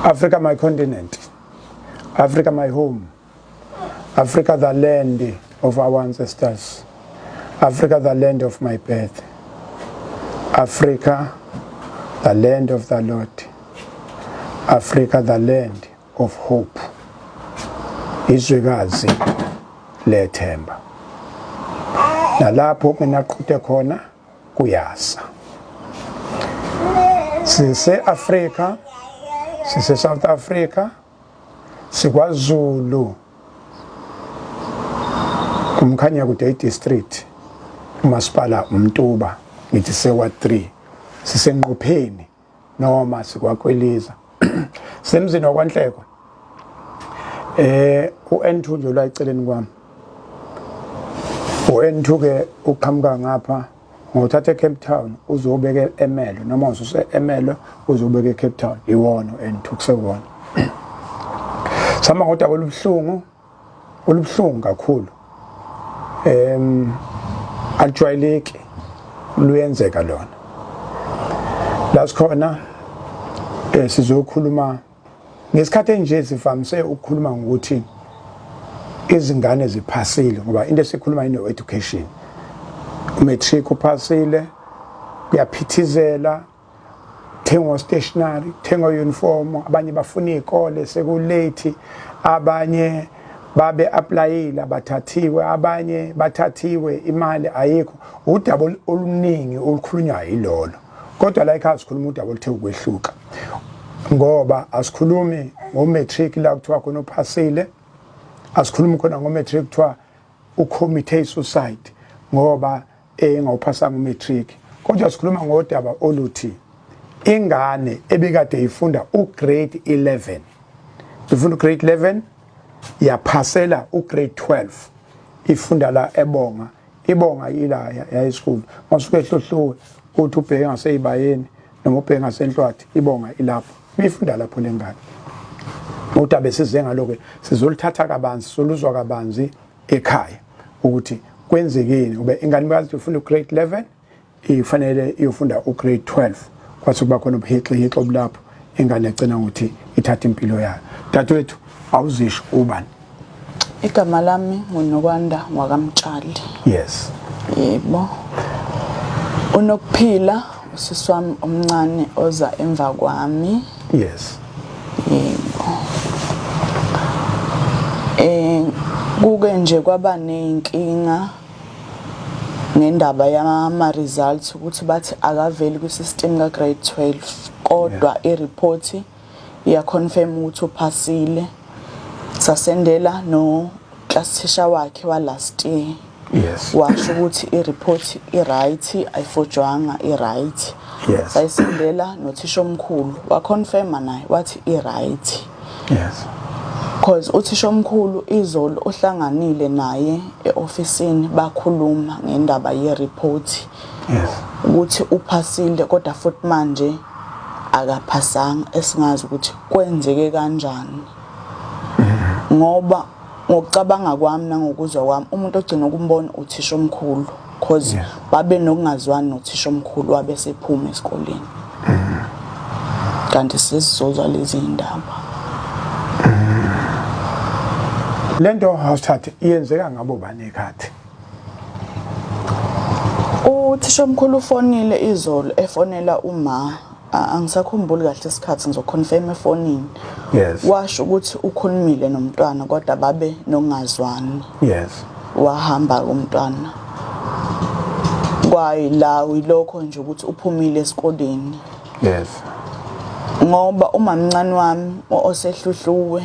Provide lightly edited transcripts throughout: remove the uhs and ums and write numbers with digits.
Africa my continent, Africa my home, Africa the land of our ancestors, Africa the land of my birth, Africa the land of the Lord, Africa the land of hope. Izwekazi lethemba. Nalapho kungenaqhude khona kuyasa. Sise Africa, sise South Africa, sikwaZulu. Umkhanyakude district, umasipala uMtuba, ngithi sewa 3. Sisenqopheni noma sikwakweliza. Semzini wakwaNhleko. U-N2 nje la eceleni kwami. U-N2 ke uqhamuka ngapha ngothatha eCape Town uzobeka eMelo noma ususe eMelo uzobeka eCape Town, iwona u-N2 kusewona. Sihamba ngodaba olubuhlungu, olubuhlungu kakhulu. Alijwayeleki, luyenzeka lona. La sikhona sizokhuluma ngesikhathi enje, sivamise ukukhuluma ngokuthi izingane ziphasile, ngoba into esikhuluma ino education. Umatric uphasile, kuyaphithizela, thengwa stationery, thengwa uniform, abanye bafuna izikole sekulate, abanye babe applyile abathathiwe, abanye bathathiwe imali ayikho. Udaba oluningi olukhulunywa yilolo, kodwa la ekhaya sikhuluma udaba oluthe ukwehluka, ngoba asikhulumi ngomatric la kuthiwa khona uphasile, asikhulumi khona ngomatric kuthiwa ucommit suicide ngoba engawuphasanga umatric, kodwa sikhuluma ngodaba oluthi ingane ebikade ifunda ugrade 11, ifunda ugrade 11 yaphasela ugrade 12, ifunda la eBonga. Ibonga ila high school, masuke eHluhluwe uthi ubheke ngaseyibayeni noma ubheke ngasenhlwathi, ibonga ilapho, ifunda lapho lengane. Udaba esize ngaloko sizolithatha kabanzi, soluzwa kabanzi ekhaya ukuthi kwenzekeni, ube ingane bazi ufunda ugrade 11 ifanele iyofunda ugrade 12, kwase kuba khona ubuhixihixi obulapho, ingane yagcina ngokuthi ithatha impilo yayo. Dadewethu, awuzisho ubani? Igama lami nguNokwanda wakaMtshali. Yes. Yebo. Unokuphila usisi wami omncane oza emva kwami. Yes. Yebo. Kuke nje kwaba nezinkinga ngendaba yama results, ukuthi bathi akaveli kwi system ka grade 12, kodwa i report iya confirm ukuthi uphasile. Sasendela no class teacher wakhe wa last year. Washo ukuthi i-report i-right, ayifojwanga, i-right. Sayisendela nothisha omkhulu, waconfirma naye wathi i-right. Cause uthisha omkhulu izolo uhlanganile naye e-ofisini, bakhuluma ngendaba ye-report. Ukuthi uphasile, kodwa futhi manje akaphasanga, esingazi ukuthi kwenzeke kanjani. Ngoba ngokucabanga kwami nangokuzwa kwami, umuntu ogcina ukumbona uthisha omkhulu, cause babe nokungazwani nothisha omkhulu, wabe sephuma esikoleni. Kanti sesizozwa lezi indaba. Lento awusithathe iyenzeka ngabo bani ekhathi? Uthisha omkhulu ufonile izolo, efonela uma, angisakhumbuli kahle isikhathi, ngizoconfirm efonini. Washo ukuthi ukhulumile nomntwana kodwa babe nokungazwani. Wahamba umntwana. Kwayi la yilokho nje ukuthi uphumile esikoleni. Ngoba umamncane wami osehluhluwe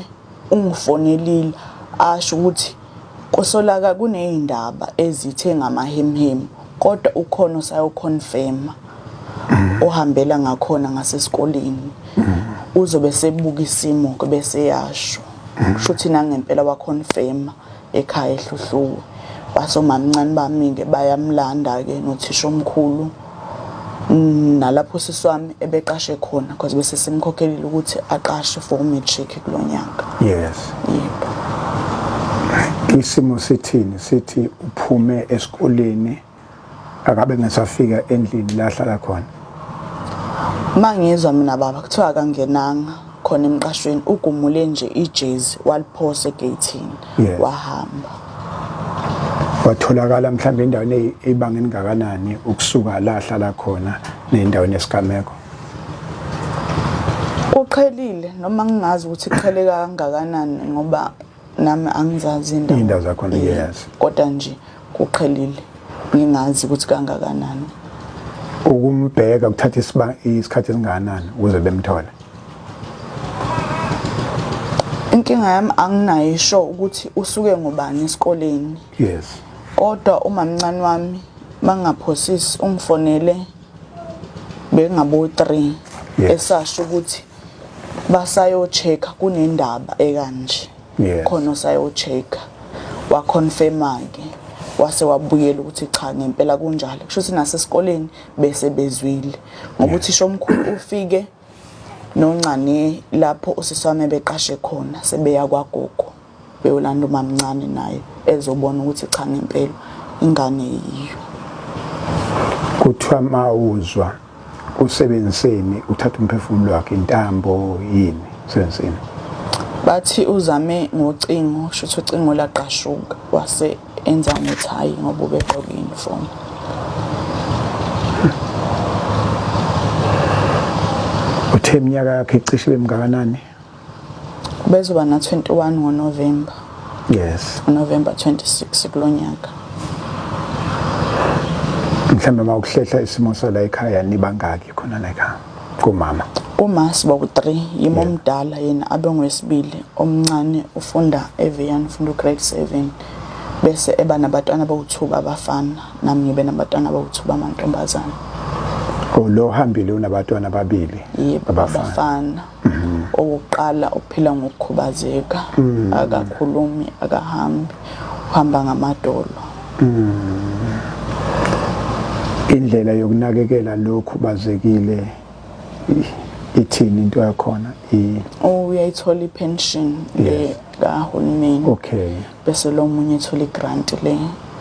ungifonelile, asho ukuthi kusolaka kunezindaba ezithe ngamahemhemu, kodwa ukhona osayoconfirma ohambela ngakhona ngasesikoleni, uzobe sebuka isimo ke bese yasho. Kusho ukuthi nangempela waconfirma ekhaya eHluhluwe, wasomamncane bami ke bayamlanda ke nothisha omkhulu nalapho sisi wami ebeqashe khona, because bese simkhokhelile ukuthi aqashe for matric kulonyaka. Yebo. Isimo sithini? Sithi uphume esikoleni, akabe ngesafika endlini la hlala khona. Mangizwa mina baba kuthiwa akangenanga. Khona emqashweni ugumule nje ijezi waliphosa egeyithini wahamba. Watholakala mhlawumbe endaweni eyibanga elingakanani ukusuka la ahlala khona nendaweni yesigameko? Kuqhelile noma ngingazi ukuthi kuqhele kangakanani ngoba nami angizazi indawo. Indawo zakhona yes. Kodwa nje kuqhelile ngingazi ukuthi kangakanani. Ukumbheka kuthatha isikhathi esingakanani ukuze bemthole? Inkinga yami anginayo isho ukuthi usuke ngobani esikoleni. Yes. Kodwa umamncane wami mangaphosisi ungifonele bekungabo 3 esasho ukuthi basayo-check-a kunendaba ekanje. Yes. Khona osayo-check-a waconfirma-ke wase wabuyela ukuthi cha ngempela kunjalo. Kusho ukuthi nasesikoleni bese bezwile ngoba uthisha omkhulu ufike noncane lapho usisi wami ebeqashe khona sebeya kwagogo beyolanda umamncane naye ezobona ukuthi cha ngempela ingane yiyo. Kuthiwa mawuzwa usebenziseni uthatha umphefumulo wakhe intambo yini usebenziseni? Bathi uzame ngocingo shuthi ucingo laqashuka wase enza ngothayi ngoba ubegqoke i-uniform. Uthe iminyaka yakhe icishe bemngakanani? Bezoba na-21 ngoNovemba. Yes. November 26 kulonyaka. Mhlawumbe uma ukuhlehla isimo sala ekhaya nibangaki khona la ekhaya kumama? Uma siba ku-3 yimi omdala yena abe ngowesibili omncane ufunda eVian ufunda ugrade 7 bese eba nabatwana abawu-2 abafana nami ngibe nabatwana abawu-2 amantombazane. Oh lo hambile unabatwana ababili Yebo abafana. Owokuqala uphila ngokukhubazeka akakhulumi akahambi uhamba ngamadolo. Indlela yokunakekela lokhu bazekile ithini into yakhona? Uyayithola i-pension le kahulumeni. Okay. Bese lo munye ethola i-grant le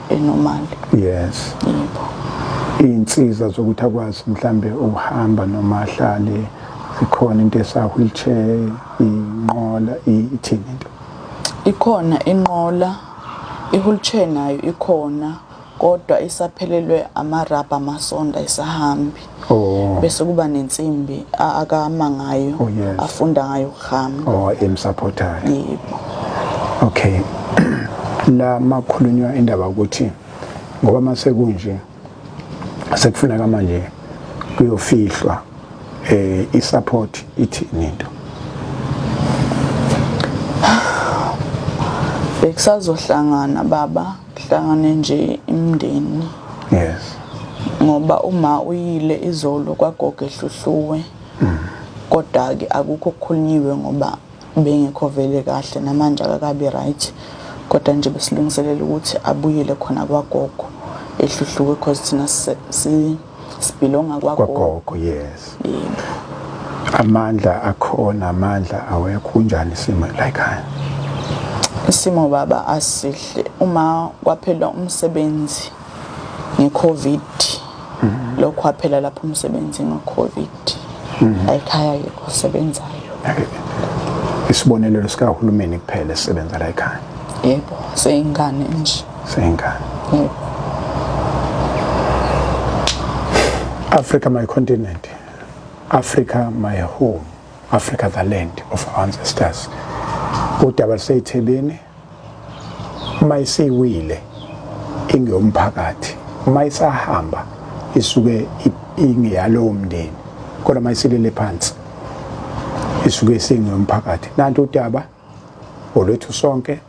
enormal. Yes. Yebo. Iy'nsiza zokuthi akwazi mhlambe ukuhamba noma ahlale zikhona into esa wheelchair, inqola, ithini into? Ikhona inqola, i-wheelchair nayo ikhona kodwa isaphelelwe amarabha amasonda isahambi. Oh. Bese kuba nensimbi akama ngayo Oh, yes. afunda ngayo ukuhamba. Oh, emsupportayo. Yebo. Okay. La makhulunywa indaba ukuthi ngoba mase kunje sekufuneka manje kuyofihlwa i-support ithini into? Bekusazohlangana baba, kuhlangane nje imindeni. Yes. Ngoba uma uyile izolo kwagogo ehluhluwe. Kodwa ke akukho okukhulunyiwe ngoba bengekho vele kahle namanje akakabi right. Kodwa nje besilungiselela ukuthi abuyele khona kwagogo ehluhluwe because thina sibhilonga kwagogo. Kwagogo, yes. Yebo. Amandla akhona, amandla awekho, kunjani isimo la ekhaya? Isimo baba asihle uma kwaphela umsebenzi ngeCovid. Lokho waphela lapho umsebenzi ngeCovid. Ekhaya akekho osebenzayo. Isibonelelo sikahulumeni kuphela esisebenza la ekhaya. Yebo, seyingane nje. Seyingane. Yebo. Africa my continent, Africa my home, Africa the land of our ancestors. Udaba luseyithebeni uma isiwile ingeyomphakathi, uma isahamba isuke ingeyalowo mndeni, kodwa uma isilele phansi isuke isingeyomphakathi. Nantu udaba olwethu sonke,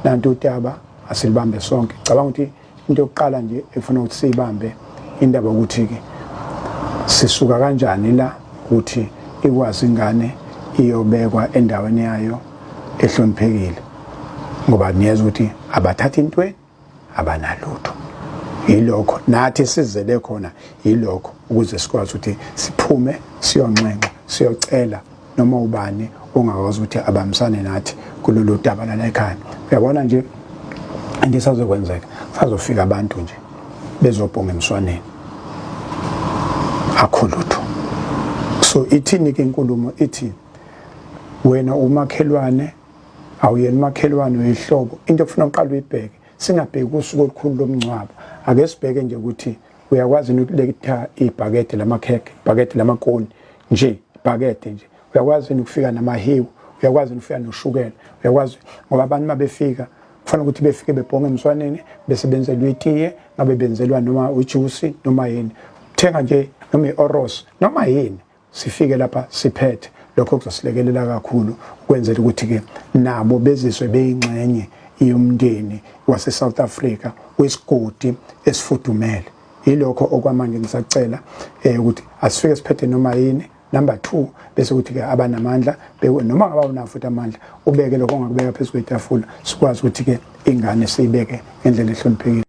nantu udaba asilibambe sonke. Cabanga ukuthi into yokuqala nje efuna ukuthi siyibambe indaba ukuthi ke sisuka kanjani la ukuthi ikwazi ingane iyobekwa endaweni yayo ehloniphekile, ngoba niyezwa ukuthi abathathi intweni, abanalutho. Yilokho nathi sizele khona, yilokho ukuze sikwazi ukuthi siphume siyonxenxa siyocela noma ubani ongakwazi ukuthi abambisane nathi kulolu daba lala ekhaya. Uyabona nje into esazokwenzeka, sazofika abantu nje bezobhonga emswaneni, akho lutho. So ithini ke inkulumo? Ithi Wena umakhelwane, awuyena umakhelwane, uyihlobo. Into okufuna uqala uyibheke, singabheki usuku olukhulu lomngcwabo, ake sibheke nje ukuthi uyakwazi ukuletha ibhakede lamakhekhe, ibhakede lamakoni nje, ibhakede nje. Uyakwazi ukufika namahewu, uyakwazi ukufika noshukela, uyakwazi, ngoba abantu mabefika kufanele ukuthi befike bebhonge emswaneni, bese benzelwa itiye, ngabe benzelwa noma ujuice noma yini, thenga nje noma i-oros noma yini, sifike lapha siphethe. Lokho kuzosilekelela kakhulu ukwenzela ukuthi-ke nabo bezizwe beyingxenye yomndeni wase-South Africa wesigodi esifudumele. Yilokho okwamanje ngisacela ukuthi asifike siphethe noma yini. Number 2, bese kuthi ke abanamandla, noma ngaba unawo futhi amandla, ubeke lokho ongakubeka phezu kwetafula, sikwazi ukuthi ke ingane siyibeke ngendlela ehloniphekile.